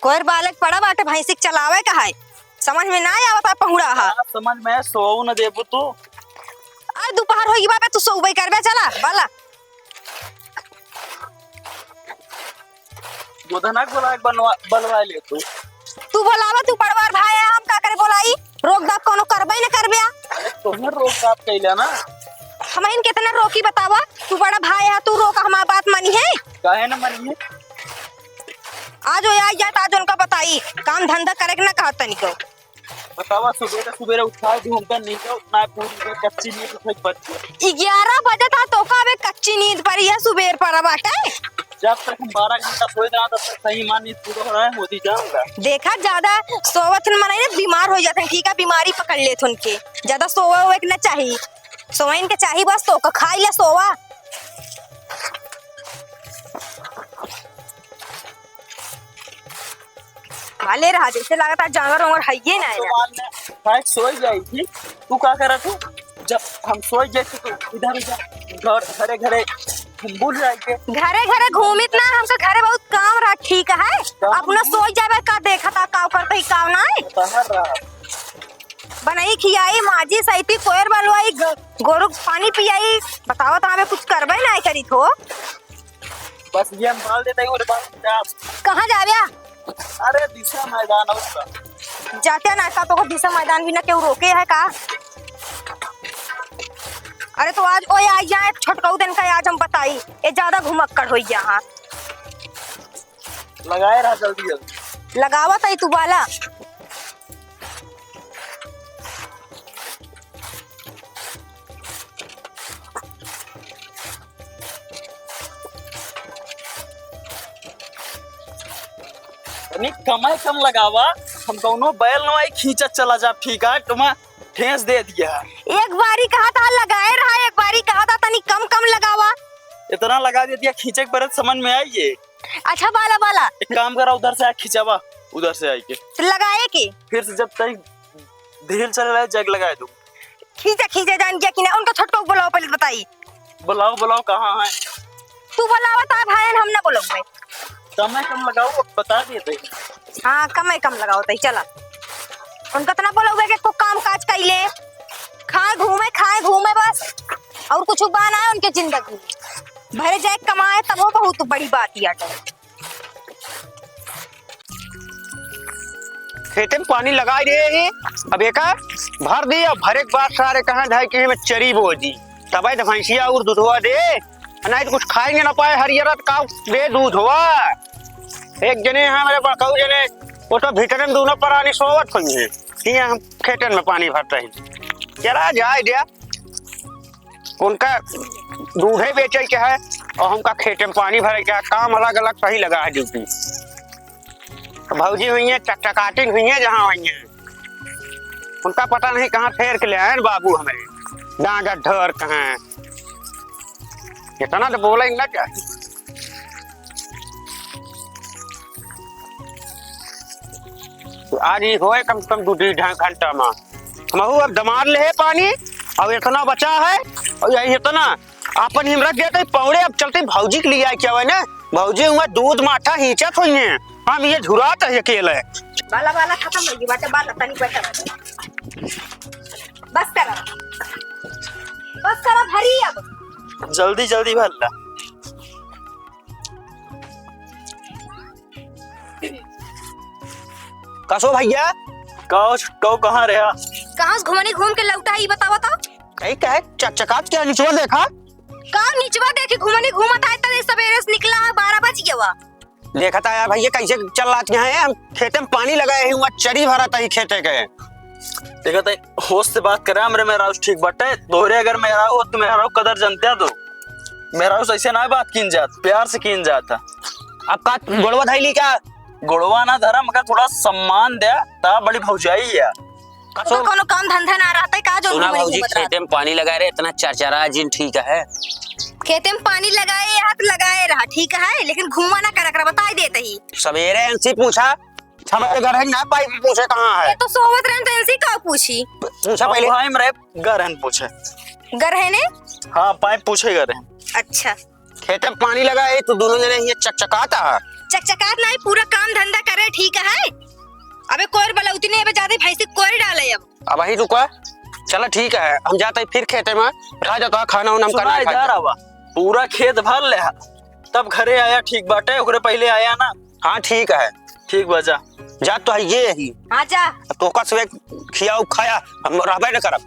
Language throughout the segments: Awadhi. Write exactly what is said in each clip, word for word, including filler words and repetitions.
कोयर बालक पड़ा बाटे, भैंसी के चलावे का है, समझ में ना आवत है पहुड़ा हा। का समझ में, सोऊ न देबू तू। अरे दोपहर होई बा बे, तू सोउबे करबे, चला बाला। गोधना के बोला के बनवा, बलवा ले तू। तू बोलावा, तू बड़वार भाई है, हम का करे बोलाई? रोक दाब कोनो करबे न करबे। अरे तोहने रोक दाब कैला ना। हम इन कितना रोकी बतावा? तू बड़ा भाई है, तू रोक, हमार बात मानी है? काहे न मानी है? आज वो आई जात, आज उनका बताई, काम धंधा करे के ना कहत तनिको। बतावा, सुबेरे सुबेरे उठा घूमता नहीं तो ना, पूरी कच्ची नींद उठे बच गया। ग्यारह बजे था तो का अबे कच्ची नींद परी है सुबेर पर बाटे। जब तक हम बारह घंटा सोए ना, तब तक सही मान नींद पूरा हो रहा है, मोदी जाऊंगा। देखा, ज्यादा सोवत हन मनई ना बीमार हो जाते हैं, ठीक है, बीमारी पकड़ लेत उनके। ज्यादा सोवे ओवे के ना चाही, सोवे इनके चाही बस तो का खाई ले सोवा। वाले रहा, जैसे लागत है जानवर वानवर हइये ना है। तो बाद में भाई सोई जाई थी, तू का करत हो? जब हम सोई जाई थी तो इधर उधर घर घरे घरे घुम्बुल जाई के। घरे घरे घूमित ना, हमका घरे बहुत काम रहा, ठीक है। काम अपना नहीं। सोई जाबे का देखत आ, का करत ही, का ना है। बाहर रहा। बनई खियाई, माजी सैती, कोयर बलवाई, ग-, गोरु के पानी पियाई, बताओ तो हमें कुछ करबे ना करी थो। बस ये हम डाल देते हैं और बाहर जा। कहाँ जाबे? अरे दिशा मैदान और का। जाते ना का, तो को दिशा मैदान भी ना केहू रोके है का? अरे तो आज ओए आई जाए छोटकाऊ दिन का, आज हम बताई, ये ज्यादा घुमक्कड़ होई गया। हाँ लगाए रहा जल्दी जल्दी। लगावत है तू बाला। तनी कमाई कम लगावा, हम कौनो बैल नवाई खींचत चला जा, ठीक है, तुम्हें ठेस दे दिया। एक बारी कहा था लगाए रहा, एक बारी कहा था तनी कम कम लगावा। इतना लगा दे दिया, खींचे के परत समझ में आई ये। अच्छा बाला बाला। एक काम करा, उधर से आ खिंचावा, उधर से आई के। तो लगाए के? फिर से जब तक ढील चले रहे, जग लगाए दो। खींचा खींचा जान गया कि ना, उनका छोटको बुलाओ पहले बताई। बुलाओ बुलाओ, कहाँ है? तू बुलावा ता भाई, हम ना बोलूँगे। समय कम लगाओ, अब बता देते हैं। हाँ कम है, कम लगाओ तई चला। उनका इतना बोलूँगे कि को काम काज कैले, खाए घूमे खाए घूमे बस, और कुछ बा ना है उनके जिंदगी। भरे जाए कमाए तब वो बहुत बड़ी बात ही आटे। खेते में पानी लगाई रहे हैं, अब एका भर दी, अब भरे के बाद सारे कहाँ ढाई किलो में चरी बो दी, तबे तो भैंसिया और दूधवा दे, नहीं तो कुछ खाएंगे ना पाए हरियरा तो का दे दूधवा। एक जने हैं मेरे बड़काऊ जने, वो तो भीतरे में दूनो परानी सोवत हुई हैं, कि हम खेतन में पानी भरते हैं, चला जाए दिया। उनका दूधे बेचे के है और हमका खेते में पानी भरे के है, काम अलग अलग सही लगा है ड्यूटी। भौजी हुई हैं, टकटकाटिन हुई हैं, जहाँ हुई हैं, उनका पता नहीं कहाँ फेर के ले आए हैं बाबू हमरे, डांगा ढोर कहाँ। इतना तो बोला ही ना चाहिए। आज ही होए कम से कम दो ढाई घंटा में। हमहू अब दमार ले है पानी, और इतना बचा है, और यही इतना आपन हिम रख देते पौड़े। अब चलते भौजी के लिए आए क्या हुआ ना, भौजी हुआ दूध माठा हींचत हुई हैं, हम ये झुरात है अकेले। बाला, बाला खत्म हो गई बाटे, बाला तनी बचा बाटे। बस करा, बस करा, भरी अब। जल्दी, जल्दी भर ला। कसो भैया? का हो छुटकाऊ, कहाँ रहा? कहाँ से घुमनी घूम के लौटा है, ई बतावा तो? कहीं कहे चकचकात क्या निचवा देखा? का निचवा देखी, घुमनी घूमत आए तनी सबेरे से निकला है, बारह बज गया हुआ। देखत आया भैया, कैसे चल रहा है, हम खेते में पानी लगाए ही, वहाँ चरी भरा था ही खेते के। देखत है, होश से बात करे, हमरे मेहरारू ठीक बाटे, तोहरे अगर मेहरारू होत तो मेहरारू कदर जनते तो। मेहरारू से ऐसे ना बात कीन जात, प्यार से कीन जात है। अब का गोड़वा धैली का? गोड़वा ना धरा, मगर थोड़ा सम्मान दे, ता बड़ी भौजाई है। तो कसो कोनो काम धंधा ना रहता है का, जो सुना घूमने भौजी, घूमत रहता? खेते में पानी लगाए रहे, इतना चरचरा जिन ठीक है। खेते में पानी लगाए, यहाँ तो लगाए रहा, ठीक है, लेकिन घूमा ना करा करा, बताई देते ही। सवेरे इनसे पूछा, छमक के घर है ना, पाइप पूछे कहाँ है? ये तो सोवत रहे तो इनसे का पूछी? पूछा अब पहले। भाई, हम रहे घर है पूछे। घर है ने? हाँ, पाइप पूछे घर है। अच्छा। खेते में पानी लगा है, तू दोनों जने हियाँ चकचकात है। चकचकात नाहीं, पूरा काम धंधा करे, ठीक है। अबे कोयर बलौती नहीं, अबे जाते भैंसी कोयर डाले अब। अबहीं रुका, चला ठीक है, हम जाते हैं फिर खेते में, रह जाता है खाना उना हम सुना करना है, खाते। जा रहा बा, पूरा खेत भर ले हा, तब घरे आया ठीक बाटे, ओकरे पहिले आया ना। हाँ ठीक है। ठीक बा, जा। जा तो है ये ही। हाँ जा। अब तो ओका से खियाऊ खाया, हम रहबे न करब।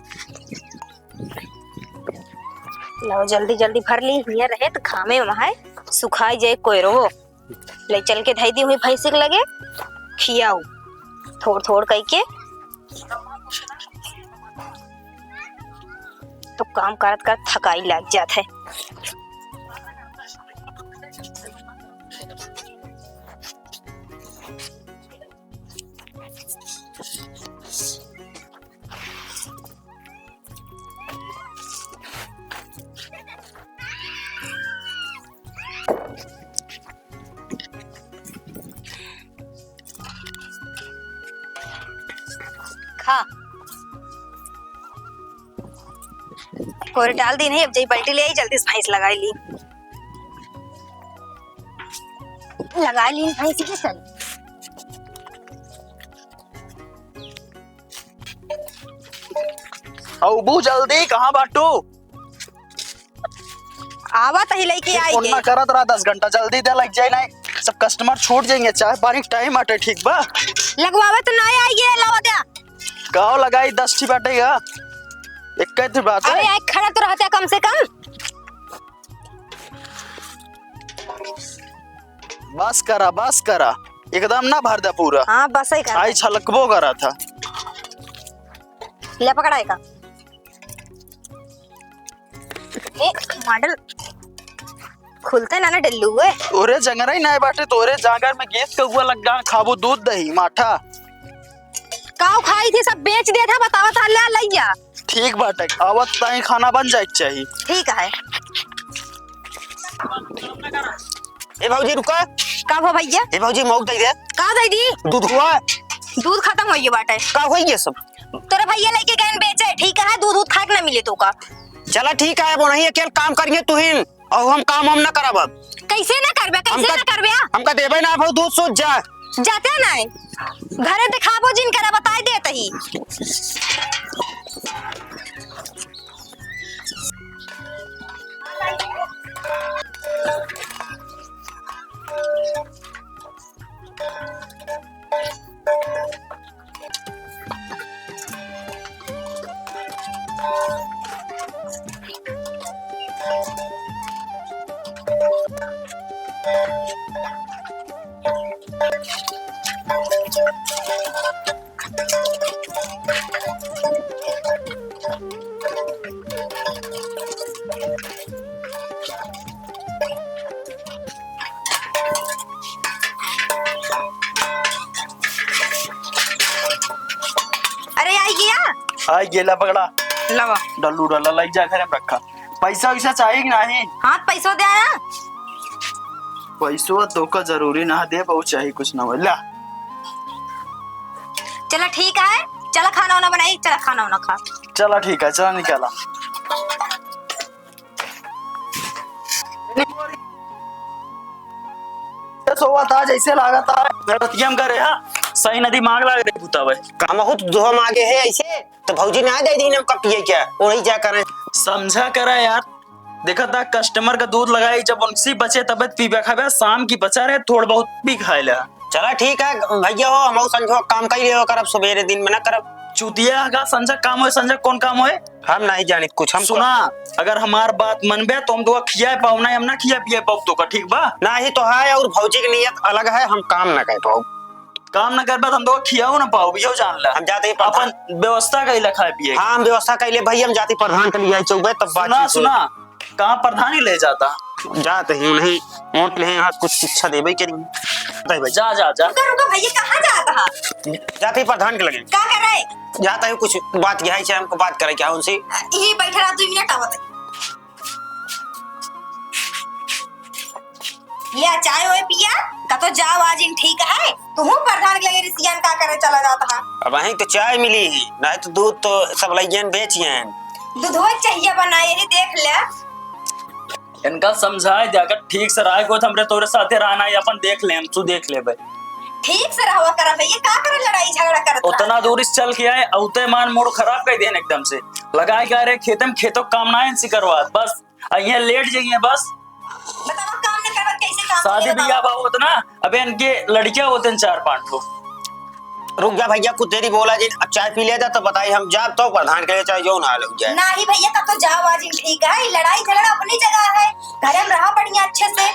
लाओ जल्दी जल्दी भर ली, हियाँ रहे तो घामे वहाँ सुखाई जाए कोयरो। ले चल के धई दी हुई भैंसी के लगे, खियाऊ थोड़ थोड़ कई के। तो काम करत करत थकाई लाग जात है। खा। कोरे डाल दी नहीं, अब जाई बाल्टी ले आई, जल्दी से भैंस लगाई ली। लगाई ली भैंस के सन। अबू जल्दी, कहाँ बाटू? आवत ही लेके आई फोन के। ना करत रहा, दस घंटा जल्दी दे, लग जाए नहीं, सब कस्टमर छूट जाएंगे, चाय पानी टाइम आटे, ठीक बा? लगवावे तो नहीं आई, ये लावा दे। काव लगाई, दस ठी बाटे का, एक ठी बात अरे है। यार, खड़ा तो रहते कम से कम। बस करा, बस करा, एकदम ना भर दे पूरा। हाँ, बस ही कर। आई छलकबो करा था। ले पकड़ा एका। ए, मॉडल खुलते ना ना डल्लू है। तोरे जंगरा ही नाय बाटे, तोरे जांगर में गैस कौआ लग गा, खाबो दूध दही माठा। काऊ खाई थी, सब बेच दे था, बतावा था, ले लइया। ठीक बाटे, आवत ताई खाना बन जाए के चाही। ठीक है। ए भौजी रुका। का हो भैया? ए भौजी मौक दे दे। का दे दी? दूध हुआ। दूध खत्म होइए बाटे। का होइए सब? तोरे भैया लेके गए बेचे, ठीक है, दूध दूध खाए के ना मिले तो का। चला ठीक है, अब वहीं अकेले काम करिए तुहिन, और हम काम हम ना करब अब। कैसे ना करबे, कैसे हमका, ना करबे? हमका देबे ना भाव दूध सूध जा। जाते ना है। घरे दिखाबो जिन करा बताई देत ही। अरे, आई गया? आई गेला, पकड़ा। लावा। डल्लू डल्ला लग जा, घरे में रखा। पैसा वैसा चाहिए कि नहीं? हाँ, पैसो दे आया। पैसो तो का जरूरी ना दे, बहुत चाहिए कुछ ना होला। चला ठीक है, चला खाना वाना बनाई, चला खाना वाना खा। चला ठीक है, चला निकाला। ये सोवा था जैसे लागा था। रतिया में करे हा, सही नदी मांग लाग रही पुतावे। का बहुत धोम आगे है ऐसे, तो भौजी ना दे दी हमका पिए क्या, वही जा करें। समझा करा यार, देखा था कस्टमर का दूध लगाई, जब उनसे बचे तबे पीबे खाबे, शाम की बचा रहे थोड़ बहुत पी खाए ला। चला ठीक है भैया हो, हम संझो काम कर लियो करब, सवेरे दिन में ना करब। चुतिया का संझा काम होए, संझा कौन काम होए? हम नहीं जानित कुछ, हम सुना, अगर हमार बात मनबे तो हम तोका खियाए पाऊ, नहीं हम ना खिया पिया पाऊ तोका, ठीक बा? नहीं तो है, और भौजी की नीयत अलग है, हम काम ना कर पाऊ। काम ना करबे तो हम तोका खियाओ ना पाऊ, यो जान ला। हम जाते ही प्रधान अपन व्यवस्था कइला खाए पिए के। हाँ, हम व्यवस्था कइले भाई, हम जाते प्रधान के लिए चौबे तब सुना, बातचीत होई। सुना, कहाँ प्रधान ही ले जाता? जात ही नहीं, ओट ले यहाँ कुछ शिक्षा देबे करी। दे भाई। जा, जा, जा। रुका, रुका भैया, कहाँ जात हा? जात ही प्रधान के लगे। का करे? जात ही कुछ बात यहाँ से हमको बात करे क्या उनसे? यही बैठा रहा, दो मिनट आवत है। लिया चाय ओए पिया, का तो जाओ आज इन ठीक है। तुहू प्रधान के लगे रिसियान का करे चला जात हा। अब वहीं तो चाय मिली ही, नहीं तो दूध तो सब लइयन बेचियन। दूधवा चाहिए बनाए ही, देख ले। इनका समझाए दे, अगर ठीक से रहे को तो हमरे तोरे साथे रहना है, अपन देख ले, हम तू देख लेबे। ठीक से रहवा करा भैया, का करे लड़ाई झगड़ा करत उतना रहा? दूर से चल के आए, औते मान मूड खराब कर देन एकदम से। लगाए के अरे खेते में खेतों का काम ना है इनसे करवा, बस अइहें लेट जाइए बस। बतावा काम न करवा, कैसे काम शादी चलेगा बियाह बाबा? बा होत ना, अबे इनके लड़कियां होते हैं चार पांच ठो। रुक जा भैया, कुछ देरी बोला जी, अब चाय पी लिया जा तो बताई, हम जाब तो प्रधान के लिए चाहे जौन हाल हो जाए। नाही भैया, तब तो जाओ आज ही ठीक है, लड़ाई झगड़ा अपनी जगह है, घर में रहा बढ़िया अच्छे से।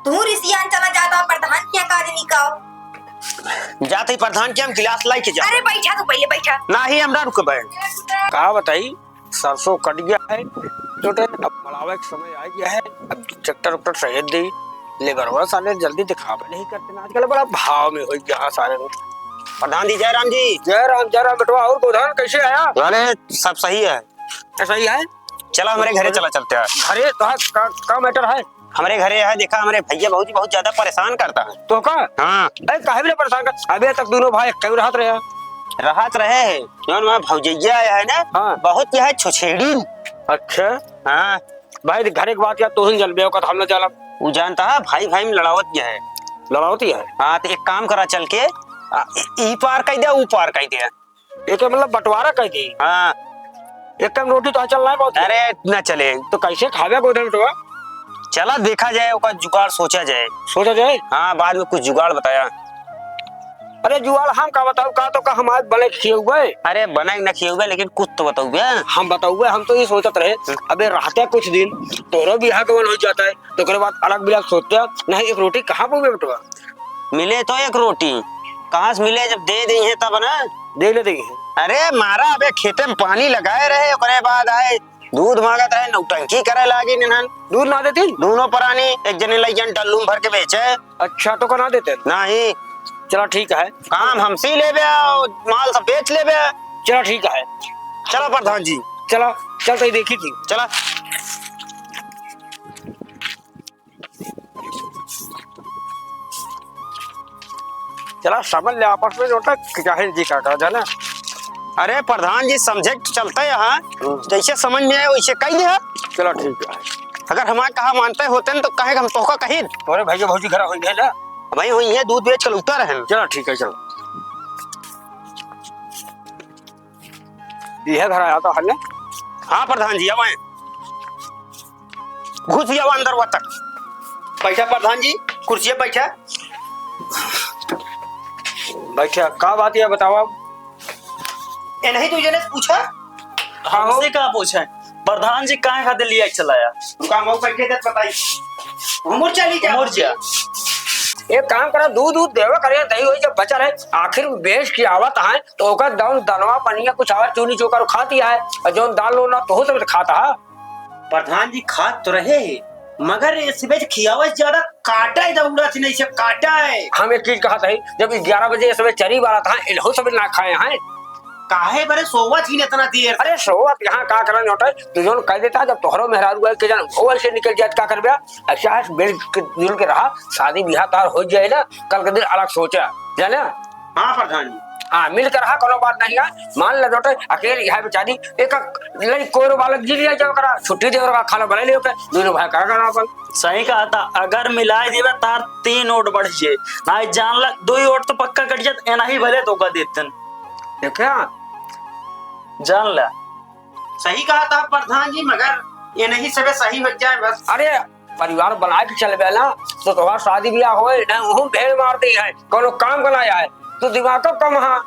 तू रिसियान चला जाता प्रधान के यहाँ काज निकाओ। जाते ही प्रधान के हम गिलास लाई के जा। अरे बैठा तू पहले बैठा। नाही हम ना रुकबे। का बताई, सरसों कट गया है, तो अब मलावे के समय आ गया है, अब ट्रैक्टर उक्टर सहेज दी, लेबरवा साले जल्दी दिखावे नहीं करते ना, आजकल बड़ा भाव में हो गया सारे लोग। प्रधान जी, जय राम जी। जय राम, जय राम बेटवा। और गोधन कैसे आया? अरे, सब सही है। सही है? चला, हमरे घरे चला, चलते हैं। अरे, तो का, का मैटर है? हमरे घरे है, देखा, हमरे भैया भौजी बहुत ज्यादा परेशान करता है। तो का? हाँ। अरे, काहे भी ना परेशान कर, अबे तक दोनों भाई एक रहत रहे। रहत रहे है, जौन वहाँ भौजैया आया है ना, हाँ। बहुत यह छुछेड़ी। अच्छा। हाँ। भाई, घरे के बात या तोहिन जानबे, ओकर हम ना जानब। उ जानता है, भाई भाई में लड़ावत यह है। लड़ावत ही है? हाँ, तो एक काम करा, चल के, आ, ई, ई पार कह दे, ऊ पार कह दे। एके मतलब बंटवारा कह दी। हाँ। एक टाइम रोटी तो चल रहा है बहुत। अरे, ना चले। तो कैसे खावे गोधन बेटवा? चला देखा जाए, ओका जुगाड़ सोचा जाए। सोचा जाए? हाँ, बाद में कुछ जुगाड़ बताया। अरे जुगाड़ हम का बताऊ, का तो का हम आज बने खिए हुए? अरे बने न खिए हुए, लेकिन कुछ तो बताऊ बे। हम बताऊ बे, हम तो ये सोचत रहे, हम्म। अबे रहते कुछ दिन तोरो बियाह गवन हो जाता है, तो ओकरे बाद अलग बिलग सोचते हैं। नहीं, एक रोटी कहाँ पे बेटवा? मिले तो एक रोटी, कहाँ से मिले, जब दे दी है तब ना। दे ले दी है। अरे मारा, अबे खेते में पानी लगाए रहे, ओकरे बाद आए दूध मांगत रहे, नौटंकी करे लागी निन्हन। दूध ना देती? दोनों परानी, एक जने लइयन डल्लू में भर के बेचे। अच्छा, तो का ना देते? नहीं। चला ठीक है। काम हमसे ही लेबे, और माल सब बेच लेबे। चला ठीक है। चला प्रधान जी। चला, चल तो देखी थी। चला। चला समझ ले आपस में, जो तक चाहे जी का, का जाना। अरे प्रधान जी, समझे के चलते यहाँ, हम्म। जैसे समझ में आए वैसे कह दे। चला ठीक है। अगर हमारे कहा मानते होते न तो कहे हम तोहका कही। तोरे भैया भौजी घर होई है ना? भाई होई है, दूध बेच के लौटा रहे हैं। चला ठीक है, चला। यह घर आया था हल। हाँ प्रधान जी, अब आए। घुस जावा अंदर हुआ तक। बैठा प्रधान जी, कुर्सी पे बैठा। बैठा, का बात है बतावा। ए नहीं, तू जने से पूछा। हाँ, हमसे का पूछे? प्रधान जी काहे खातिर लिया चलाया? रुका, मऊ बैठे तक बताई। उमर चली जा। उमर जा। एक काम करा, दूध दूध देवा करे, दही वही जब बचा रहे, आखिर में बेच के आवत है, तो ओकर दौन दनवा पनिया कुछ आवा, चूनी चोकर खाती है, और जौन दाल लोना तो हो सब खाता है। प्रधान जी खात तो रहे हैं, मगर ये सुबह से खियावत ज्यादा काटा है, दौड़ा से नहीं से काटा है। हम एक चीज कहत है, जब ग्यारह बजे ये सुबह चरी वाला था, इलहो सब ना खाए हैं। काहे बरे सोवत ही इतना देर? अरे सोवत यहाँ का करन होता है, तू जौन कह देता, जब तोहरो मेहरारू है, के जान, वो ऐसे निकल जात, का करबे? अच्छा है, मिल के, जुल के रहा, शादी बियाह तार हो जाए ना, कल के दिन अलग सोचा, जाने? हाँ प्रधान जी। हाँ, मिल के रहा, कोनो बात नहीं है। मान ले जोटे, अकेले यहाँ बेचारी, एक लई कोरो बालक जी लिया जाओ करा, छुट्टी दे रहा, खाना बना लियो के, दोनों भाई करा करा अपन। सही कहा था, अगर मिलाए देवे तार तीन वोट बढ़ जे, ना जान ला, दो ही वोट तो पक्का कट जात, एना ही भले तो का देतन। देखा? जान ला। सही कहा था प्रधान जी, मगर ये नहीं सबे सही हो जाए बस। अरे, परिवार बनाए के चलबे ना, तो तोहार शादी बियाह होए ना, उहू भेड़ मार दी है, कोनो काम का ना आए, तू दिमाग तो कम हा।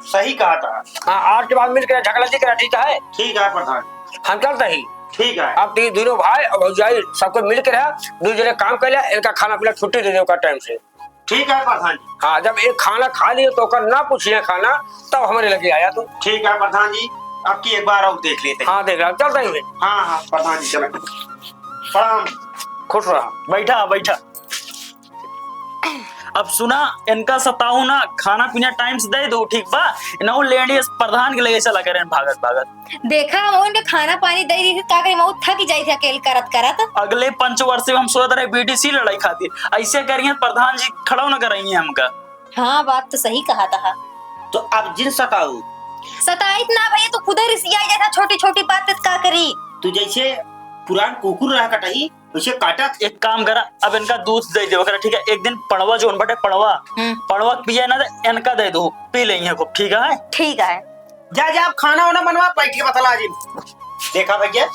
सही कहा था। हाँ, आज के बाद मिल के झगड़ा जी करा, ठीक है? ठीक है प्रधान। हम चलते ही। ठीक है। अब ती-, दोनों भाई और भौजाई सबको मिल के रहा, दो जने काम कर लिया, इनका खाना पीना छुट्टी दे दे ओकर टाइम से। ठीक है प्रधान जी। हाँ, जब एक खाना खा लिए तो ओकर ना पूछिए खाना, तब हमरे लगे आया तू। ठीक है प्रधान जी, अब की एक बार और देख लेते हैं। हाँ, देख रहा, चलता ही। हाँ, हाँ, प्रधान जी, चलो। प्रणाम। खुश रहा। बैठा, बैठा। अब सुना, इनका सताओ ना, खाना पीना टाइम से दे दो, ठीक बा? इन्हों लेंडी इस प्रधान के लगे चला करें भागत भागत। देखा, हम उनके खाना पानी दे रही थी, का करी, मऊ थक जाई थी अकेल करत करत। अगले पंचवर्षी में हम सोचत रहे बीडीसी लड़ाई खातिर, ऐसे करिए प्रधान जी खड़ा न कराइए हमका। हाँ, बात तो सही कहा था। तो अब जिन सताऊ। सताइत ना भैया, तू खुदे रिसिया जाता छोटी छोटी बात पे, का करी? तू जैसे पुरान कुकुर रहा कटही, उसे काटा। एक काम करा, अब इनका दूध दे दे, ठीक है? एक दिन पड़वा जोन बटे पड़वा, हम्म। पड़वा पिए ना, तो इनका दे दो, पी लेंगे खूब, ठीक है? ठीक है। जा, जा, अब खाना वाना बनवा, बैठ के बतला जी। देखा भैया,